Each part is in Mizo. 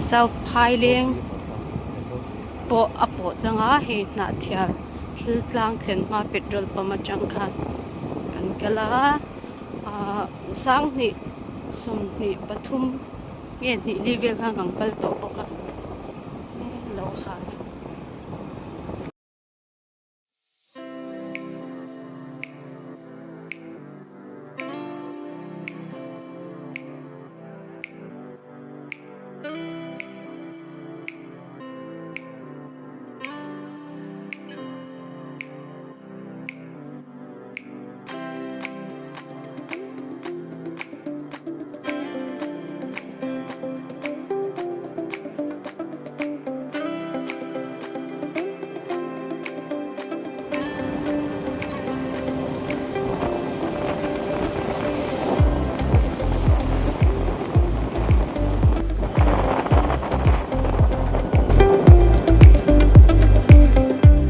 South Phaileng pawh a pawh tlang a hei hnahthial thil tlang thlen hma petrol pump atang khan kan kal a ahh sanghnih 23 nge hnih li vel khan kan kal tawh bawk a lo hal.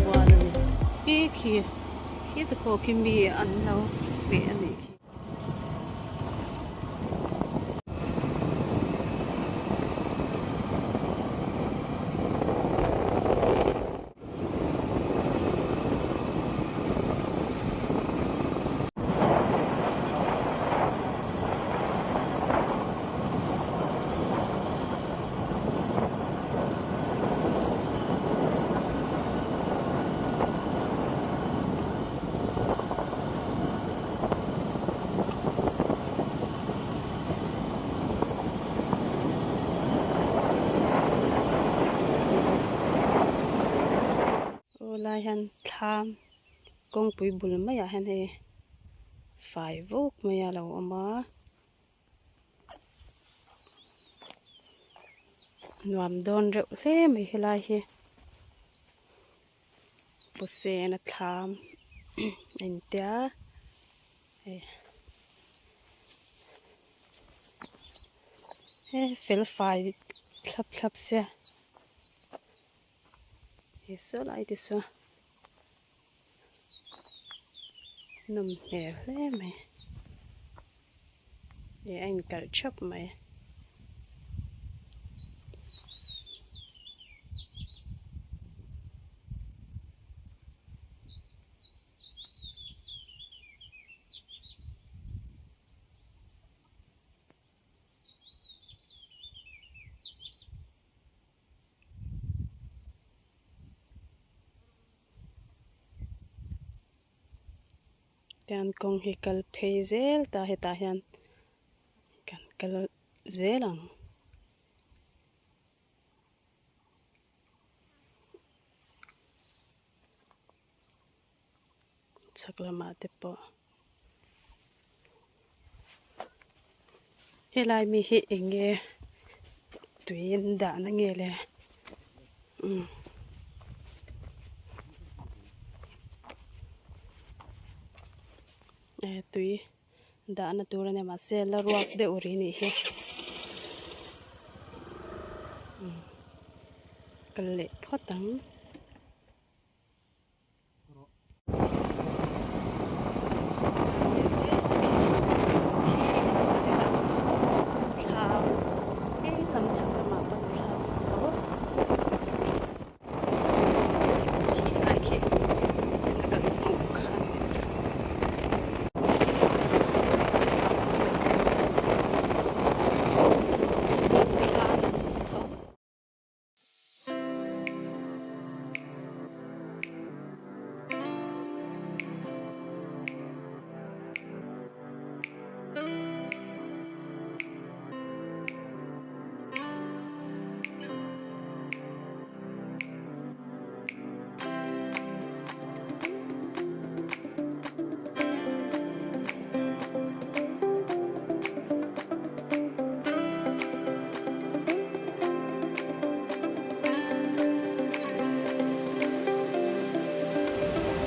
Huan a ni khi khi te pawh khi mi an lo feh a nih khi. Aw lai hian thlam kawngpui bul maiah hian hei fai vuk mai a lo awm a nuam dawn reuh hle mai helai hi. Pusen a thlam a intia hei he fel fai thlap thlap sia he saw lai te saw nawm hmel hle mai ih a inkalh thap mai. Tian kawng hi kal phei zel ta hetah hian kan kal zel ang. Chhak lamah te pawh helai mi hi eng nge tui an dahna nge le umm. Tui dahna tur a nia mahse la ruak deuh ri nih hi umm kal leh phawt ang.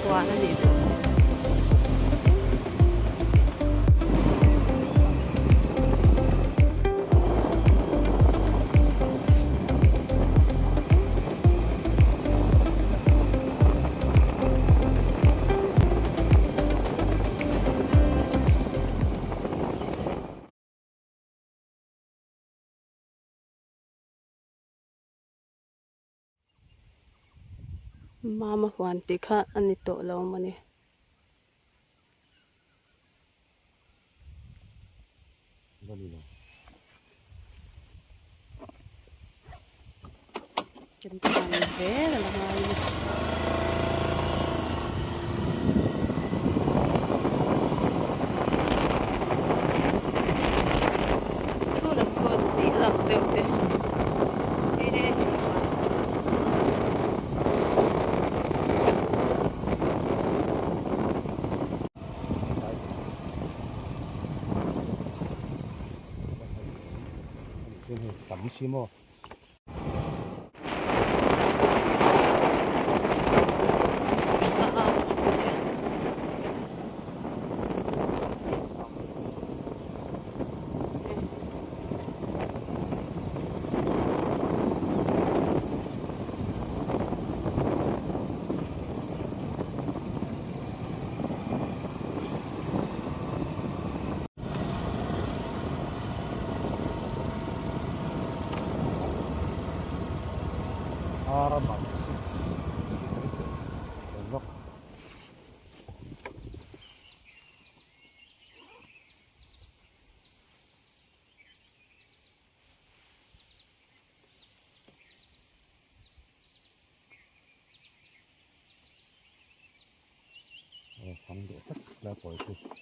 Huan a nih duh. Mama huan tih kha a ni tawh lo mawni. Kan tlan zel a la ngai a ni. Thu lam pawh tih lang deuh te Tam si maw. Araban 6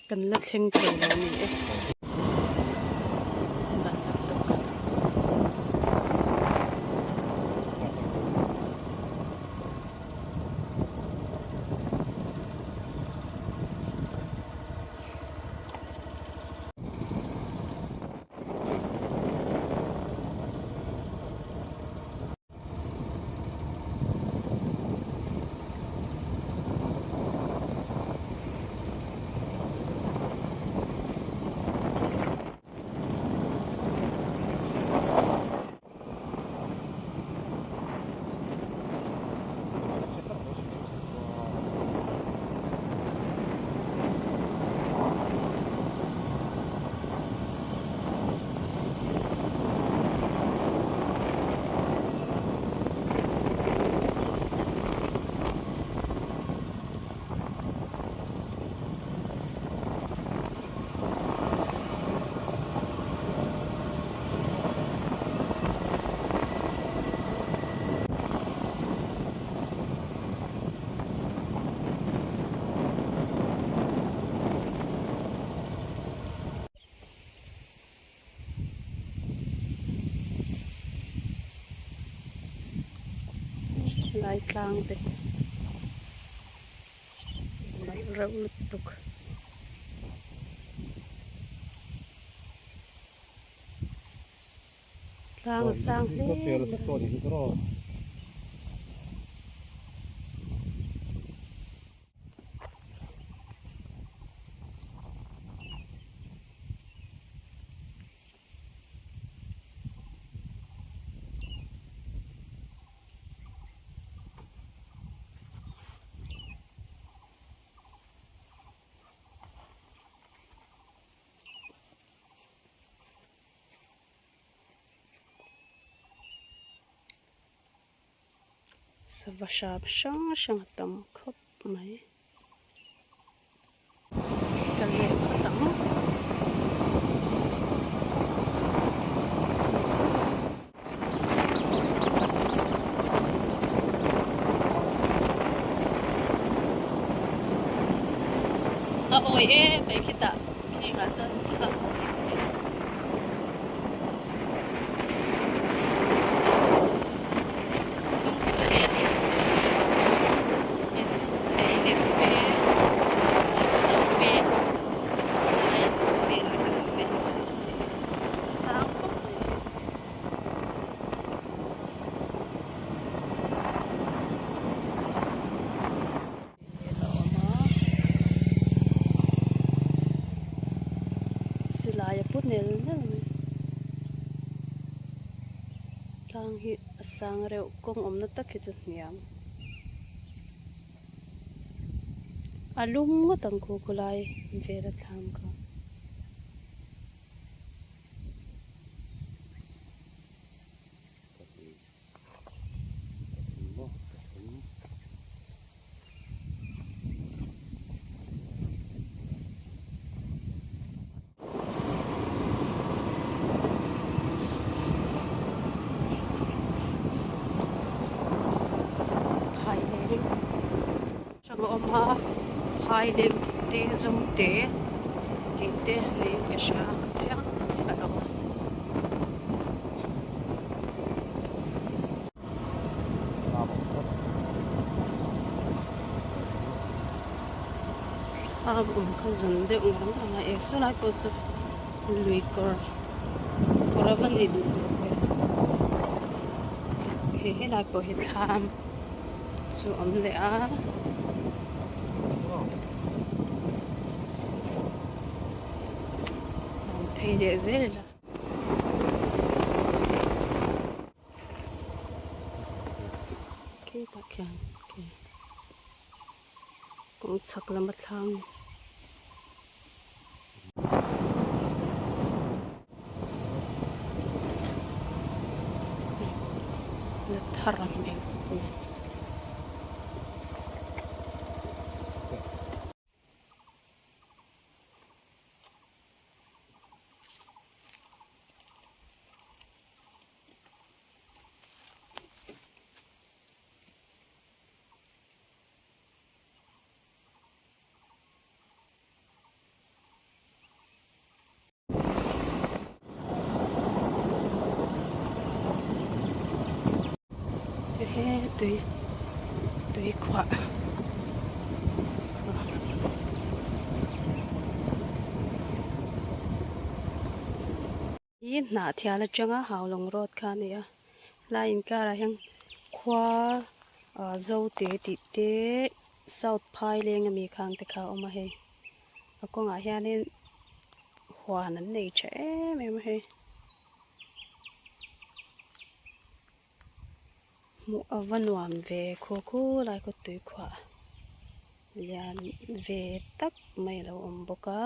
Kan la thleng thei lo a ni e. Lai tlang te mai reuh lutuk. Tlang a sang hle mai. Sava hram hrang hrang a tam khawp mai. Ka leh phawt ang. A awi e mai khitah khingah chuan thla Silai a pu nel nel mai. Tlang hi a sang reuh kawng awmna tak hi chu hniam. A lum ngawt ang khu khawlai vel a thlam kha. hma Phaileng tih te Zote tih te niin ka hria a ka chiang chiah lo a. Thlam awm kha zun deuh ngang ang a eng saw lai pawh chu lui kawr kawr a va ni duh duh ve hei helai pawh hi thlam chu awm leh a. Phei leh zel ila. Khi tah khian khi kawng chhak lama thlang la thar ang eng nen. He tui tui khuah Hi hnah thial atanga Haulawng road kha a ni a helai inkarah hian khua ah Zote tih te South Phaileng ami khang te kha a awm a hei a kawngah hianin huan an nei tha em em a hei hmuh a va nuam ve khaw khulai khaw tui khuah lian ve tak mai a lo awm bawk a.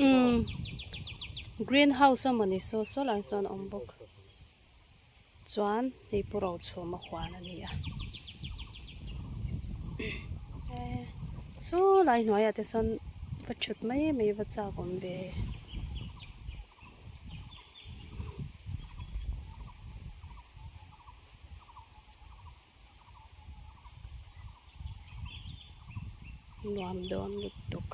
Umm green house a mawni saw saw lai chuan a awm bawk chuan hei pu rochhuma huan a ni a saw lai hnuaiah te sawn va thut mai mai va chak awm ve. Nuam dawn lutuk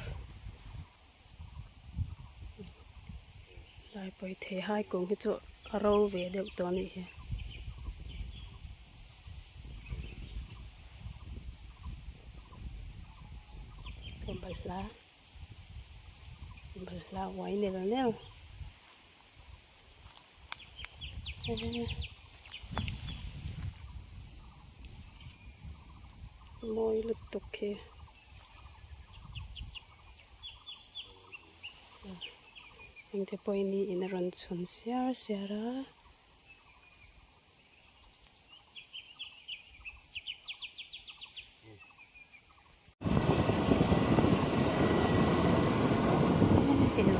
lai pawi thei hai kung hi chu a ro ve deuh tawh a nih hi. Balhla balhla uai nel nel. Mawi lutuk khi engte pawh hi niin a rawn chhun siar siar a.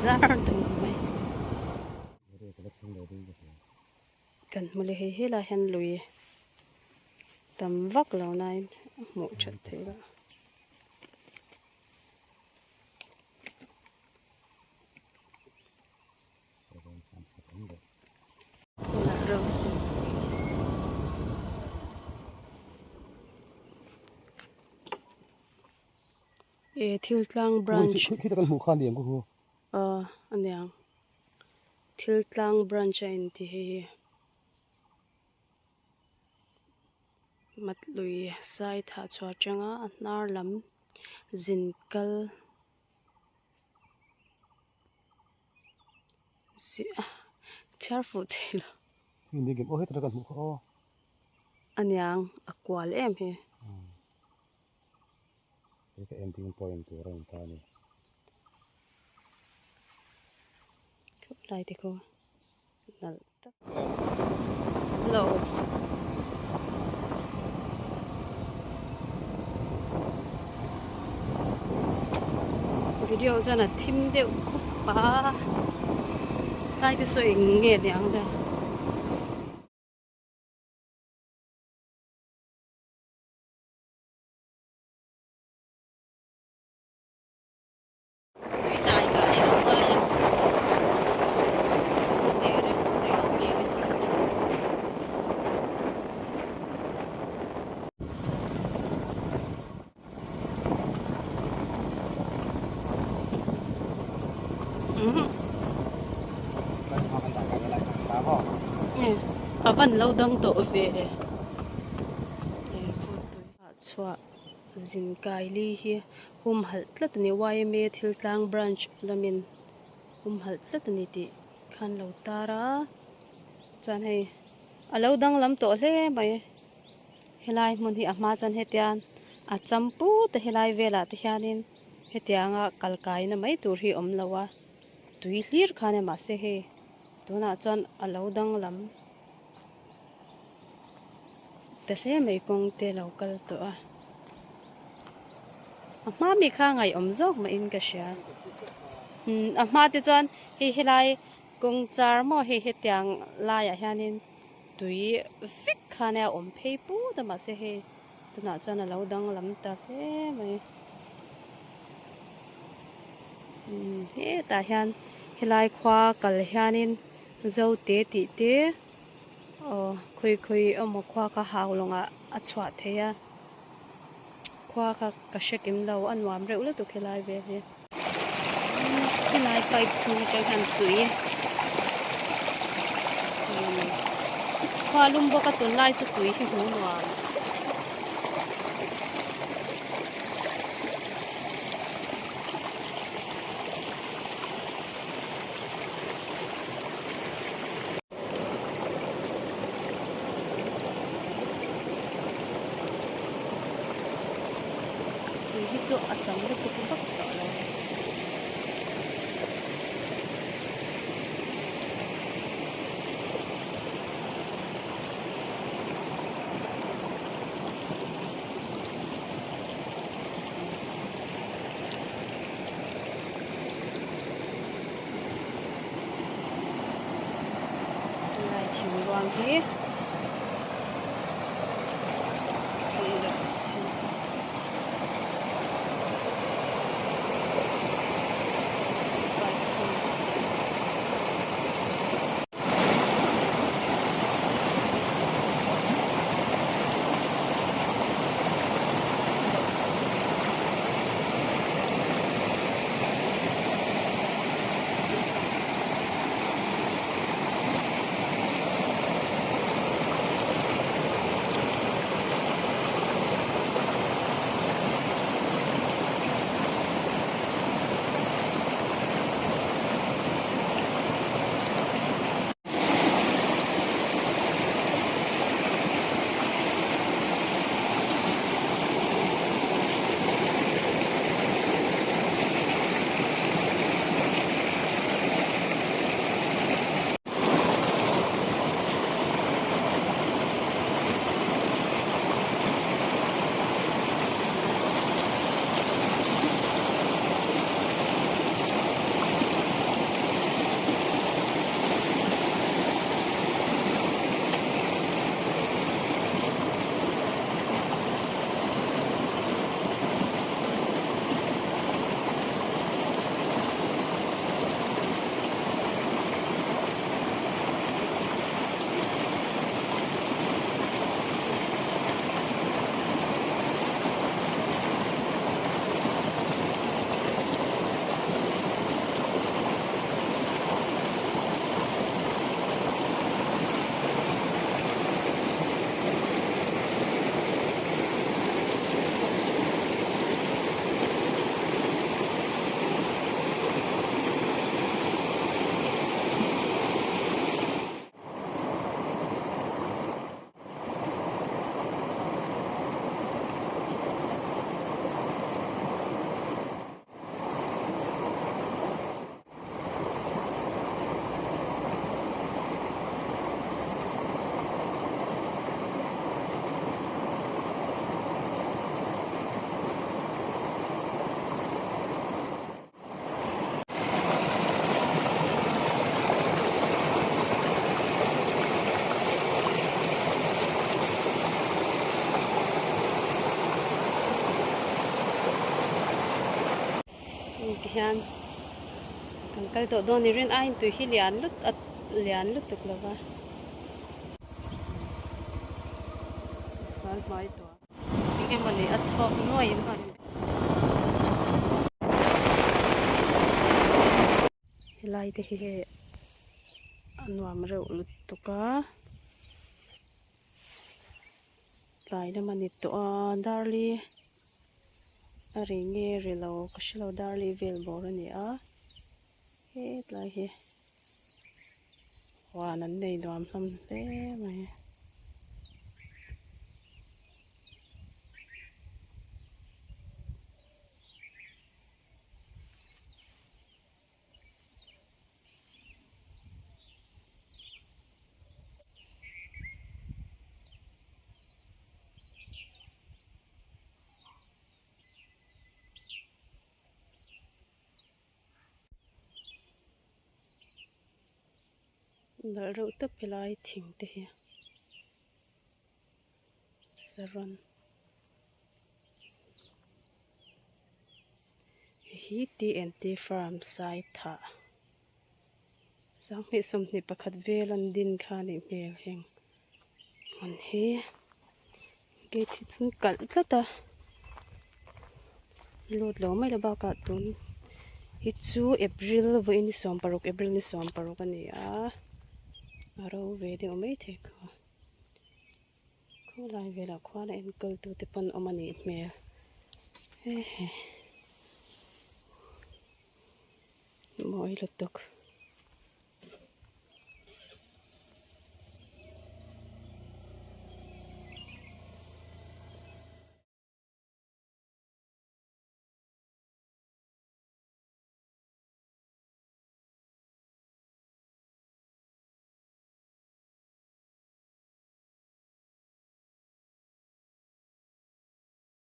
Zar dum mai kan hmu leh hei helai hian lui tam vak lo nain a hmuh that theih loh. E thil tlang branch aw aniang thil tlang branch a inti hei hi matlui sai thah chhuah atanga a hnar lam zin kal. Chhiar fuh thei lo. Aniang a kual em hi. Lai te khaw nalh tak. Lo. Video chuan a thim deuh khup a tlai te saw eng nge niang le. Tui dai kai a ngai a chang leh reuh reuh mai. A van lo dang tawh ve chhuah zin kai li hi humhalh tlat a ni yma thil tlang branch lamin humhalh tlat a ni tih khan lo tar a chuan hei a lo danglam tawh hle mai helai hmun hi a hma chuan hetian a cham put a helai velah te hianin hetianga kal kaina mai tur hi a awm lo a tui hlir khan e mahse hei tunah chuan a lo danglam ta hle mai kawng te lo kal tawh a a hma mi kha ngaihawm zawk mahin ka hria umm a hma te chuan hei helai kawng char maw hei hetiang laiah hianin tui vek khan a awm phei put a mahse hei tunah chuan a lo danglam ta hle mai umm hetah hian helai khua kal hianin Zote tih te aw khawi khawi emaw khua kha hau lawngah a chhuah thei a khua kha ka hre kim lo a nuam reuh lutuk helai vel hi. Helai pipe chhung atang hian tui khua lum bawk a tunlai chu tui hi hmu nuam. Tui hi chu a tam lutuk vak tawh lo. Helai thing ruang hi Tihian kan kal tawh dawn ni rin aiin tui hi lian lut a lian lutuk lo va sual hmai tawh eng emaw ni a thawk nuai in helai te hi hei a nuam reuh lutuk a. Tlai lam a ni tawh a darli a ri nge ri lo ka hre lo darli vel bawr a ni a hetlai hi huan an nei nuam hlawm hle mai. Nalh reuh tawp helai thing te hi saron hei hi TNT farm sai thah. Sanghnih sawmhnih pakhat vel an din kha a nih hmel heng hmun hi gate hi chu kalh tlat a lut lo mai lo bakah tun hi chu april vawiin ni sawmparuk april ni sawmparuk a ni a a ro ve deuh maithei kha khawlai velah khuan a enkawl tu te pawn awm a nih hmel he he. Mawi lutuk.